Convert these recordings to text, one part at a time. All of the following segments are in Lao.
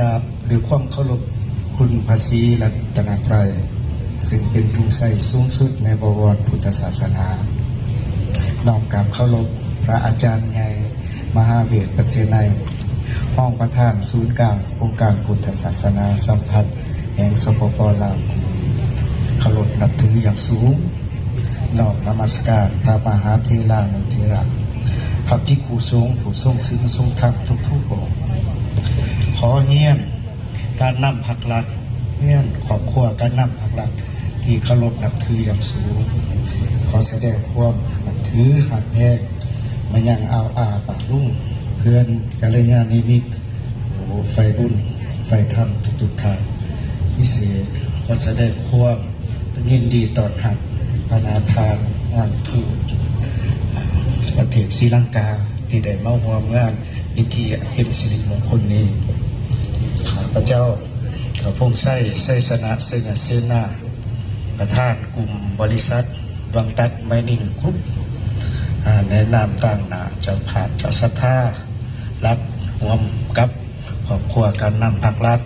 ກາບດ້ວຍຄວາມເຄົາລົບຄຸນພະສີລັດຕະນະໄຕ ຊຶ່ງເປັນທຸງໄຊສູງສຸດໃນບວອນພຸດທະສາສະໜາ. ນ້ອມກາບເຄົາລົບພະອາຈານໃຫຍ່ ມະຫາເວດ ປະເສນໄນ ຮອງປະທານສູນກາງອົງການພຸດທະສາສະໜາສຳພັນແຫ່ງ ສປປ ລາວ ທີ່ເຄົາລົບນັບຖືຢ່າງສູງ. ນ້ອມນະມັດສະການພະມະຫາເຖລານຸເຖລະ ພະພິກຂຸສົງຜູ້ຊົງສິນຊົງທຳທຸກໆອົງ. ຂໍຮຽນການນຳພັກລັດ, ຮຽນຄອບຄົວການນຳພັກລັດທີ່ເຄົາລົບນັບຖືຢ່າງສູງ. ຂໍສະແດງຄວາມນັບຖືຮັກແພງມາຍັງອາວອາປ້າລຸງ ເພື່ອນກັນລະຍານມິດ ໂອ້ ໄຟບຸນໄຟທຳທຸກໆທ່ານ. ພິເສດ ຂໍສະແດງຄວາມຍິນດີຕ້ອນຮັບພະນາທ່ານງານທູດປະເທດສີລັງກາ ທີ່ໄດ້ມາຮ່ວມງານພິທີອັນເປັນສິລິມົງຄົນນີ້. ຂ້າພະເຈົ້າ ພະພົງໄຊ ໄຊຊະນະ ໄຊຍະເສນາ ປະທານກຸ່ມບໍລິສັດວັງຕັດ ໄມນິງ ກຣຸບ ອາ ໃນນາມຕາງໜ້າເຈົ້າພາບເຈົ້າສັດທາລັດ ຮ່ວມກັບຄອບຄົວການນຳພັກລັດ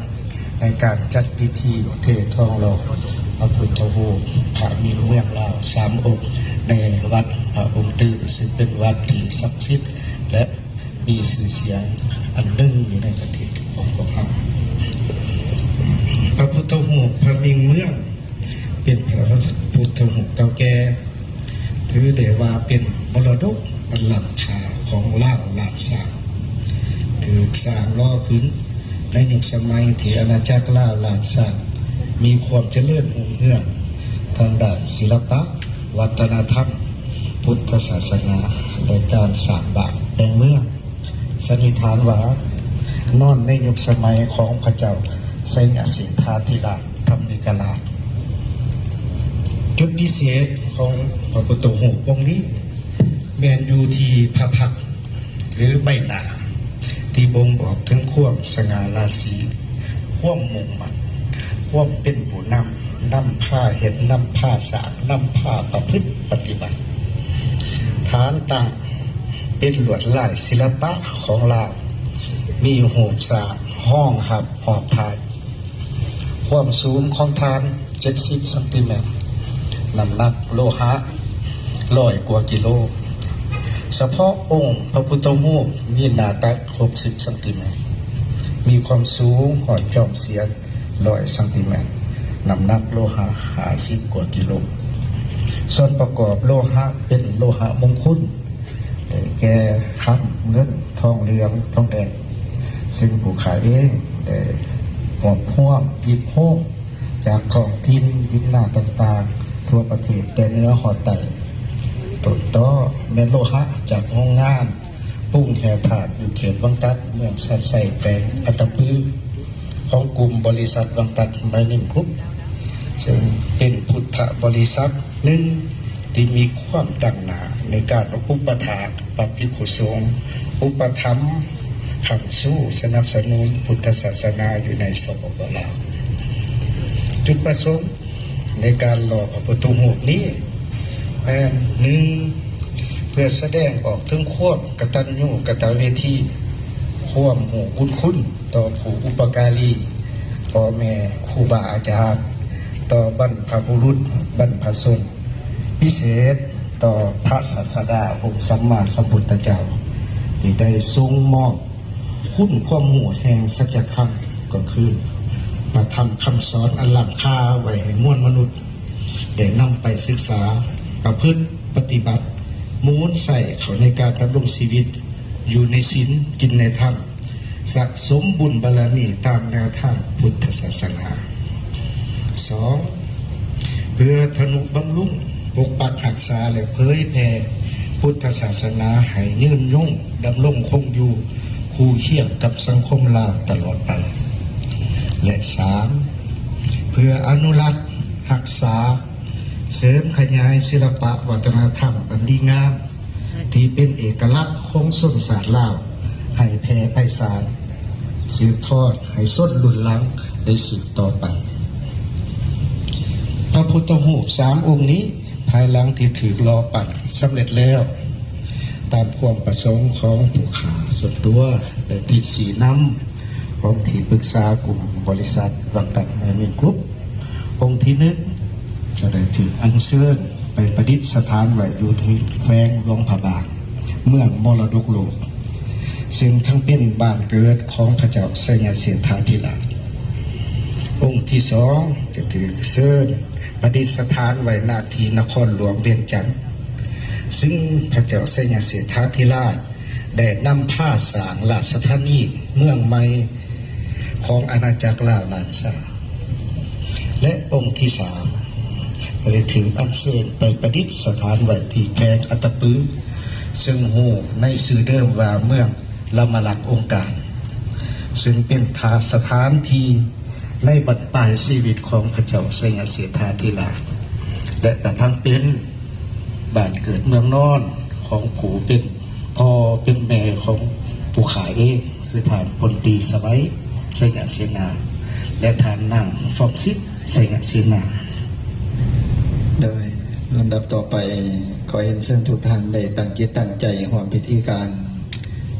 ໃນການຈັດພິທີເທທອງຫຼໍ່ພະພຸດທະຮູບພະມິງເມືອງລາວສາມອົງ ໃນວັດພະອົງຕື້ ຊຶ່ງເປັນວັດທີ່ສັກສິດ ແລະ ມີຊື່ສຽງອັນໜຶ່ງຢູ່ໃນປະເທດຂອງພວກເຮົາ. ພະພຸດທະຮູບພະມິງເມືອງ ເປັນພະພຸດທະຮູບເກົ່າແກ່ ຖືໄດ້ວ່າເປັນມໍລະດົກອັນລ້ຳຄ່າຂອງລາວລ້ານຊ້າງ, ຖືກສ້າງຫຼໍ່ຂຶ້ນໃນຍຸກສະໄໝທີ່ອານາຈັກລາວລ້ານຊ້າງມີຄວາມຈະເລີນຮຸ່ງເຮືອງທາງດ້ານສິລະປະ, ວັດທະນະທຳ, ພຸດທະສາສະໜາ ແລະ ການສ້າງບ້ານແປງເມືອງ. ສັນນິຖານວ່າ ນອນໃນຍຸກສະໄໝຂອງພະເຈົ້າໄຊຍະເສດຖາທິລາດທຳມິກະລາດ. ຈຸດພິເສດຂອງພະພຸດທະຮູບອົງນີ້ ແມ່ນຢູ່ທີ່ພະພັກ ຫຼື ໃບໜ້າ ທີ່ບົ່ງບອກເຖິງຄວາມສະຫງ່າລາສີ, ຄວາມມຸ່ງໝັ້ນ, ຄວາມເປັນຜູ້ນຳ, ນຳພາເຮັດ, ນຳພາສ້າງ, ນຳພາປະພຶດປະຕິບັດ. ຖານຕັ້ງເປັນລວດລາຍສິລະປະຂອງລາວ, ມີຮູບສ້າງຮອງຮັບຮອບຖານ. ຄວາມສູງຂອງຖານເຈັດສິບຊັງຕີແມັດ, ນ້ຳໜັກໂລຫະຮ້ອຍກວ່າກິໂລ. ສະເພາະອົງພະພຸດທະຮູບມີໜ້າຕັກຫົກສິບຊັງຕີແມັດ, ມີຄວາມສູງຮອດຈອມສຽນຮ້ອຍຊັງຕີແມັດ, ນ້ຳໜັກໂລຫະຫ້າສິບກວ່າກິໂລ. ສ່ວນປະກອບໂລຫະເປັນໂລຫະມົງຄຸນ ໄດ້ແກ່ຄຳ, ເງິນ, ທອງເຫຼືອງ, ທອງແດງ, ຊຶ່ງຜູ້ຂ້າເອງໄດ້ຮວບຮວມ, ຫຍິບໂຮມຈາກທ້ອງຖິ່ນ, ດິນນາຕ່າງໆທົ່ວປະເທດ, ແຕ່ເໜືອຮອດໃຕ້. ຕົ້ນຕໍແມ່ນໂລຫະຈາກໂຮງງານປຸງແຮ່ທາດຢູ່ເຂດວັງຕັດ, ເມືອງຊານໄຊ, ແຂວງອັດຕະປື. ຂອງກຸ່ມບໍລິສັດວັງຕັດໄມນິງກຣຸບ, ເຊິ່ງເປັນພຸດທະບໍລິສັດໜຶ່ງທີ່ມີຄວາມຕັ້ງໜ້າໃນການອຸປະຖາກພະພິກຂຸສົງ, ອຸປະຖຳຄ້ຳຊູສະໜັບສະໜູນພຸດທະສາສະໜາຢູ່ໃນ ສປປ ລາວ. ຈຸດປະສົງໃນການຫຼໍ່ພະພຸດທະຮູບນີ້ແມ່ນ ໜຶ່ງ ເພື່ອສະແດງອອກເຖິງຄວາມກະຕັນຍູກະຕະເວທີ, ຄວາມຮູ້ບຸນຄຸນ ຕໍ່ຜູ້ອຸປະກາລີ, ພໍ່ແມ່, ຄູບາອາຈານ, ຕໍ່ບັນພະບຸລຸດ, ບັນພະຊົນ, ພິເສດຕໍ່ພະສາສະດາອົງສຳມາສຳພຸດທະເຈົ້າ ທີ່ໄດ້ຊົງມອບຄຸນຄວາມຮູ້ແຫ່ງສັດຈະທຳ, ກໍຄືພະທຳຄຳສອນອັນລ້ຳຄ່າໄວ້ໃຫ້ມວນມະນຸດ ໄດ້ນຳໄປສຶກສາ, ປະພຶດປະຕິບັດ, ໝູນໃຊ້ເຂົ້າໃນການດຳລົງຊີວິດ, ຢູ່ໃນສິນ, ກິນໃນທຳ, ສະສົມບຸນບາລະມີຕາມແນວທາງພຸດທະສາສະໜາ. ສອງ ເພື່ອທະນຸບຳລຸງ, ປົກປັກຮັກສາ ແລະ ເຜີຍແຜ່ພຸດທະສາສະໜາໃຫ້ຍືນຍົງ, ດຳລົງຄົງຢູ່ ຄູ່ຄຽງກັບສັງຄົມລາວຕະຫຼອດໄປ. ແລະ ສາມ ເພື່ອອະນຸລັກ, ຮັກສາ, ເສີມຂະຫຍາຍສິລະປະວັດທະນະທຳອັນດີງາມ ທີ່ເປັນເອກະລັກຂອງຊົນຊາດລາວ ໃຫ້ແຜ່ໄພສານ, ສືບທອດໃຫ້ຊົນລຸ້ນຫຼັງໄດ້ສືບຕໍ່ໄປ. ພະພຸດທະຮູບສາມອົງນີ້ ພາຍຫຼັງທີ່ຖືກຫຼໍ່ປັ້ນສຳເລັດແລ້ວ ຕາມຄວາມປະສົງຂອງຜູ້ຂ້າສ່ວນຕົວ ແລະ ທີ່ຊີ້ນຳຂ ຂອງທີ່ປຶກສາກຸ່ມບໍລິສັດວັງກັນແມນວິນກຣຸບ ອົງທີໜຶ່ງ ຈະໄດ້ຖືກອັນເຊີນໄປປະດິດສະຖານໄວ້ຢູ່ທີ່ແຂວງຫຼວງພະບາງ ເມືອງມໍລະດົກໂລກ ເຊິ່ງທັງເປັນບ້ານເກີດຂອງພະເຈົ້າໄຊຍະເສດຖາທິລາດ. ອົງທີສອງ ຈະຖືກເຊີນປະດິດສະຖານໄວ້ ນະ ທີ່ນະຄອນຫຼວງວຽງຈັນ ຊຶ່ງພະເຈົ້າໄຊຍະເສດຖາທິລາດ ໄດ້ນຳພາສ້າງລາຊະທານີເມືອງໃໝ່ຂອງອານາຈັກລາວລ້ານຊ້າງ ແລະ ອົງທີສາມ ກໍໄດ້ຖືກອັນເຊີນໄປປະດິດສະຖານໄວ້ທີ່ແຂວງອັດຕະປື ເຊິ່ງຮູ້ໃນຊື່ເດີມວ່າເມືອງລຳມະລັກອົງການ ເຊິ່ງເປັນທ່າສະຖານທີ່ໃນບັ້ນປາຍຊີວິດຂອງພະເຈົ້າໄຊຍະເສດຖາທິລາດ ແລະ ກະທັງເປັນ ບ້ານເກີດເມືອງນອນຂອງຜູ້ເປັນພໍ່ເປັນແມ່ຂອງຜູ້ຂ້າເອງ ຄືທ່ານພົນຕີສະໄໝ ໄຊຍະເສນາ ແລະ ທ່ານນາງຟອງສິດ ໄຊຍະເສນາ. ໂດຍລຳດັບຕໍ່ໄປ ຂໍຮຽນເຊີນທຸກທ່ານໄດ້ຕັ້ງຈິດຕັ້ງໃຈຮ່ວມພິທີການ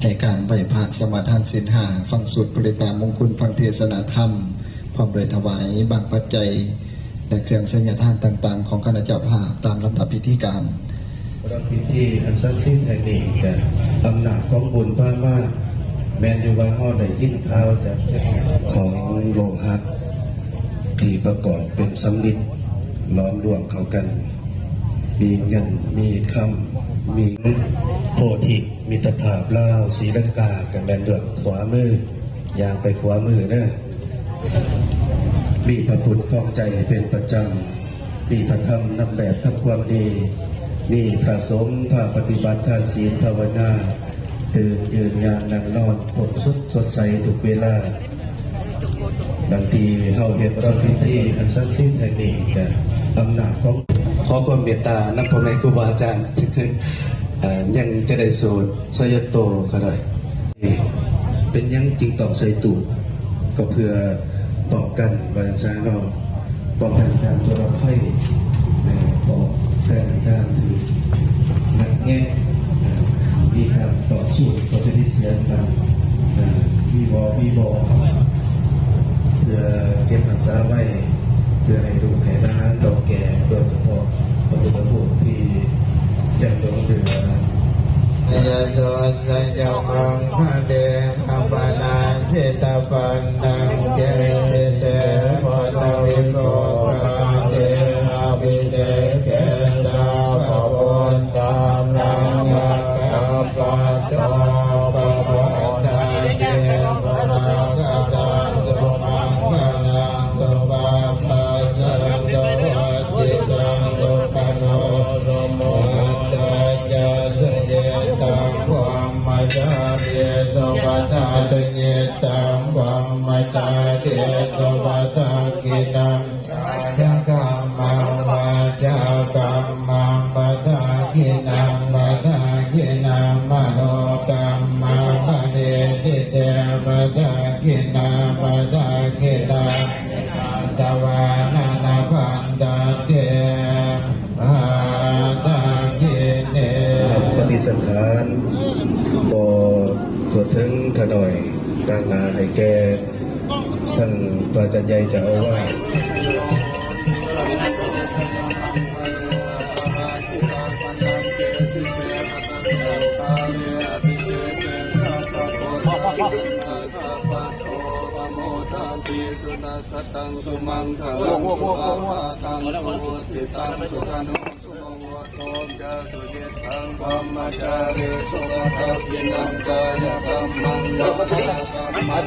ໃນການໄຫວ້ພະສະມາທານສິນຫ້າ ຟັງສູດປະລິດຕາມຸງຄຸນ ຟັງເທດສະນາທຳ ພ້ອມດ້ວຍຖວາຍບາງປັດໄຈ ແລະ ເຄື່ອງໄສຍະທານຕ່າງໆ ຂອງຄະນະເຈົ້າພາບຕາມລຳດັບພິທີການ. ສຳລັບພິທີອັນສັກສິດແຫ່ງນີ້ ກະອຳນາດຂອງບຸນພາມາ ແມ່ນຢູ່ວ່າເຮົາໄດ້ຍິນຂ່າວຈາກຂອງໂລຫະທີ່ປະກອບເປັນສຳລິດຫຼອມລວມເຂົ້າກັນ ມີເງິນ ມີຄຳ ມີໂພທິ ມິດຕະພາບລາວ ສີລັງກາ ກໍແມ່ນເບື້ອງຂວາມື ຍ່າງໄປຂວາມືເດີ. ມີພະພຸດຄອງໃຈເປັນປະຈຳ ມີພະທຳນຳແບບທຳຄວາມດີ ມີພະສົງພາປະຕິບັດທານສິນພາວະນາ ຕື່ນ ຢືນ ຍ່າງ ນັ່ງ ນອນ ພົ້ນສຸກສົດໃສທຸກເວລາ. ບາງທີເຮົາເຮັດພິທີອັນສັກສິດແຫ່ງນີ້ ກະອຳນາດຂອງ ຂໍຄວາມເມດຕານຳພໍ່ແມ່ຄູບາອາຈານ ເອີ ຍັງຈະໄດ້ສວດໄຊຍະໂຕກໍໄດ້. ເປັນຫຍັງຈຶ່ງຕ້ອງໃສ່ຕູບ? ກໍເພື່ອປ້ອງກັນວ່າຊັ້ນເນາະ ປ້ອງກັນການໂທລະໄພ ປ້ອງກັນການຖືກລັກແງະ ມີການຕໍ່ສູ້ກໍຈະມີສຽງກັນ ມີວໍມີວໍ ເພື່ອເກັບຮັກສາໄວ້ ເພື່ອໃຫ້ລູກໃຫ້ຫຼານເຖົ້າແກ່ ໂດຍສະເພາະພະພຸດທະຮູບທີ່ຍັງຫຼົງເຫຼືອ. ຍະໂສ ຈະມັງຄະເລ ອະພະນາຈິຕະວັນ ຕັງ ເຈ ເຕ ໂພ ທະວິໂສ ພະຄາເລ ອະພິເສເກ ສາວະໂພ ທານັງ ມັກກະປັດໂຕ ປະປະທາເຕ ປະລາຄະຕັງ ສຸມັງຄະລັງ ສຸປາພາສັງ ສະວັດທິຕັງ ສຸຂະໂນ ສຸໂມ ສາຈາ ສຸຈິດຕັງ ບຣມະຈາຣີ ສຸປະທັກ ສຸຈິດຕັງ ບຣມະຈາຣີ ສຸປະທັກຂິນັງ ກາຍະກຳມັງ ວາຈາກຳມັງ ປະທັກຂິນັງ ປະທັກຂິນັງ ມະໂນກຳມັງ ປະນິດທິເຕ ປະທັກຂິນັງ ປະທັກຂິນັງ ເມຕາທະວານານະພັນຕາເຕ ປະທັກຂິເນ. ປະຕິສັນຖານ ບໍ່ທົ່ວເຖິງຂະນ້ອຍ ຕາງໜ້າໃຫ້ແກ່ ທ່ານພະອາຈານໃຫຍ່ເຈົ້າອາວາດ ສຸນັກຂະຕັງ ສຸມັງຄະລັງ ສຸພະພາຕັງ ສຸຫຸດທິຕັງ ສຸຂະໂນ ສຸໂມໂຫໂຕຈະ ສຸຈິດຕັງ ບຣມະຈາຣີ ສຸປະທັກຂິນັງ ກາຍະກຳມັງ ວາຈາກຳມັງ